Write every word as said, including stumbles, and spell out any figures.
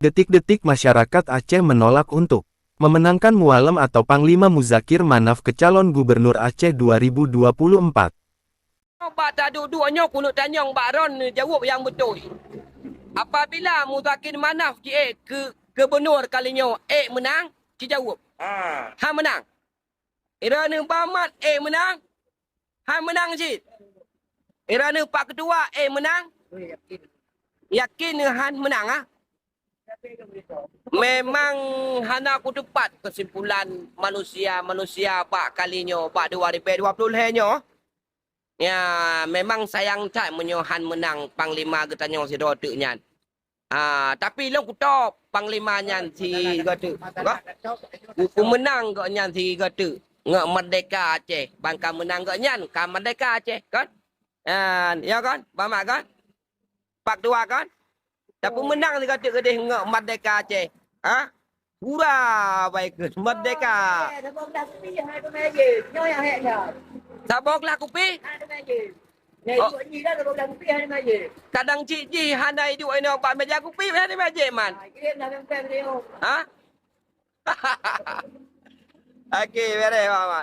Detik-detik masyarakat Aceh menolak untuk memenangkan Mualem atau Panglima Muzakir Manaf ke calon gubernur Aceh dua ribu dua puluh empat. Bak taduek-duek nyoe keuneuk tanyong bak droen neujaweueb nyang beutôi. Apabila Muzakir Manaf jiék keu gubernur kali nyoe, ék meunang? Ci jaweueb. Ha. Han meunang. Droeneuh Bang Mat ék meunang? Han meunang cit. Droeneuh Pak Ketua ék meunang? Yakin han meunang, ah? Memang hana kuteupat keusimpulan manusia-manusia bak kali nyoe, bak dua ribèe dua ploh lhèe nyoe. Ya, memang sayang that meunyoe han meunang panglima geutanyoe sidroe teuk nyan. Ah, tapi lôn kutôb panglima nyan sigoe teuk. Bah? Ku-, kumeunang gobnyan sigoe teuk. Ngon merdeka Aceh, ban ka meunang gobnyan, ka merdeka Aceh, kon? Kan? Ya, kon? Bang Mat, kon? Pak Ketua, kon? Tapi meunang sigoe teuk keudeh ngon merdeka Aceh. Ha? Hura, baikon, merdeka. Saboh glah kupi? Oh. Kadang cit jih hana iduek inoe bak meja kupi, hana majék man. Ha? Oke, bereh, Bang Mat.